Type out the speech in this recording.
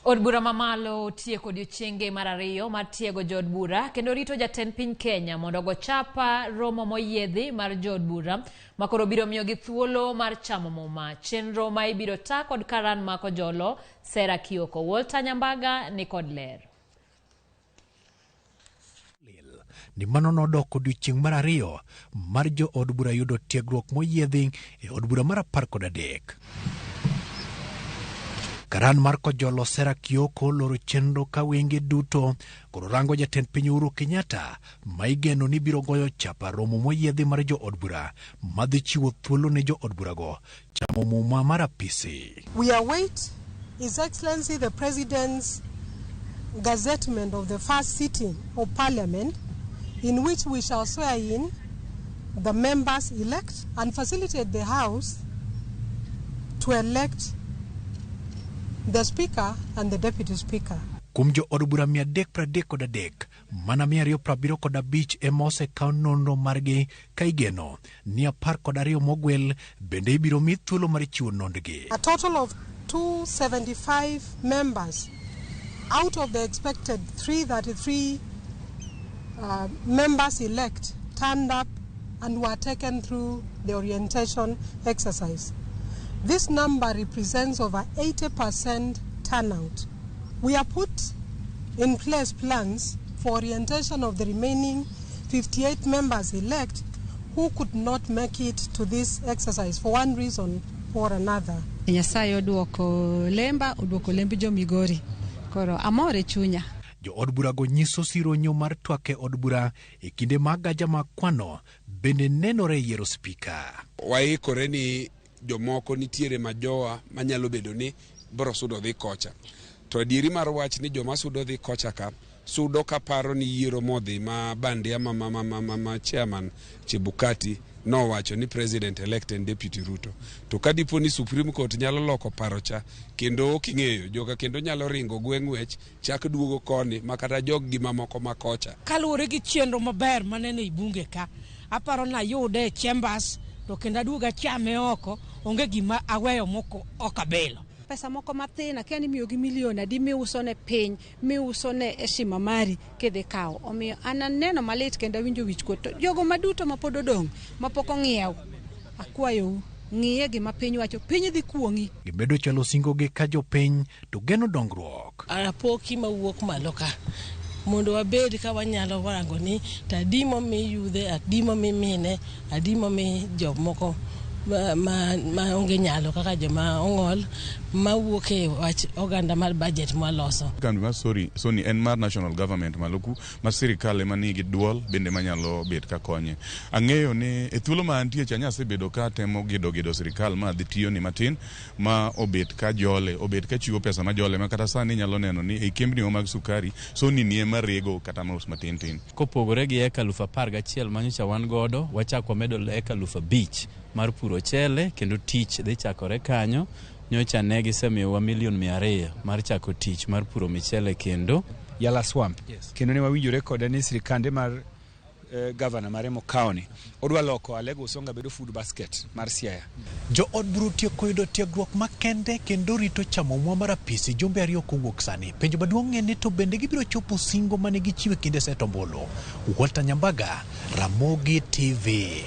Od bura mamalo otieko odiochienge mar ariyo mar tiego jood bura kendo rito jatend piny Kenya mondo ogo chapa romo moyiedhi mar jood bura ma koro biro miyogi thuolo mar chamo muma. Chenro ma ibiro ta kod Karan ma Kojolo, Sarah Kioko. Walter Nyambaga ni kod ler. Ni mano nodok odiochieng' mar ariyo mar jood bura yudo tiegruok moyiedhi e od bura mar 13. Karan mar Kojolo Sarah Kioko loro chenro ka wenge duto koro rango jatend piny Uhuru Kenyatta ma igeno ni biro goyo chapa romo moyiedhi mar jood bura madhi chiwo thuolo ne jood burago chamo muma mar apisi. We await His Excellency the President's gazettement of the first sitting of Parliament, in which we shall swear in the members elect and facilitate the House to elect the Speaker and the Deputy Speaker. Kuom jood bura 333, mana 275 ema osekaw nonro margi ka igeno ni 12 mogwel bende ibiro mi thuolo mar chiwo nondgi. A total of 275 members out of the expected 333 members elect turned up and were taken through the orientation exercise. This number represents over 80% turnout. We have put in place plans for orientation of the remaining 58 members elect who could not make it to this exercise for one reason or another. Nyasaye oduoko lemba, oduoko lemb jo Migori. Koro amor e chunya. Jo od burago nyiso sironyo mar twak e od bura e kinde mag gaja mag kwano bende nenore e yiero spika. Waikore ni jomoko nitiere majoa manyalo bedo ni biro sudo dhi kocha. To adieri mar wach ni joma sudo dhi kocha ka sudo ka paro ni yiero modhi ma bandia ma chairman Chebukati nowacho ni president elect en deputy Ruto. To ka dipo ni Supreme Court nyalo loko paro cha kendo ok ing'eyo joka kendo nyalo ringo gwe ng'wech chak duogo koni ma kata jog gi mamoko ma kocha. Kaluwore gi chenro maber maneno ei bunge ka, aparo ni ayude e chambers to kendo aduogo achame oko, onge gima aweyo moko ok abilo. Pesa moko mathin akia ni imiyogi milion adi miuso ne piny, miuso ne heshima mari kidhi kawo. Omiyo an aneno malit kendo awinjo wich kuot. To jogo maduto mapod odong' mapok ong'iew, akwayou ng'iye gima piny wacho, piny dhi kuong'i. Gimedo chalo singogi ka jopiny to geno dongruok. Rapoki mawuok malo ka mondo wabed ka wanyalo rango ni to adi momi yudhe, adi momi mine, adi momi jomoko ma onge nyalo kaka joma ong'ol mawuok e wach oganda mar budget mwaloso. Kambi mar Sony en mar national government malo ku ma sirikal ema nigi duol bende manyalo bet ka konye. Ang'eyo ni e thuolo ma antie cha nyasebedo ka temo gedo sirikal ma dhi tiyo ni matin ma obet ka jole, obet ka chiwo pesa ma jole ma kata sani inyalo neno ni e kembni wa mag sukari Sony ni ema rego kata mos matin tin. Kopogore gi eka 11,000 manyocha wan godo, wachak wamedo eka 5,000 mar puro chele kendo tich dhi chakore kanyo. Nyocha ne gisemiyowa milion 200 mar chako tich mar puro michele kendo. Yala Swamp. Yes. Kendo ne wawinjore kode ni sirikande mar gavana mare Mokawni odwa loko Alego Usonga bedo food basket mar Siaya. Jo od bura otieko yudo tiegruok makende kendo rito chamo mwa mar apisi jumbe 2 kowuok sani. Penjo maduong' en ni to bende gibiro chopo singo mane gichiwo e kinde seto ombulu. Walter Nyambaga, Ramogi TV.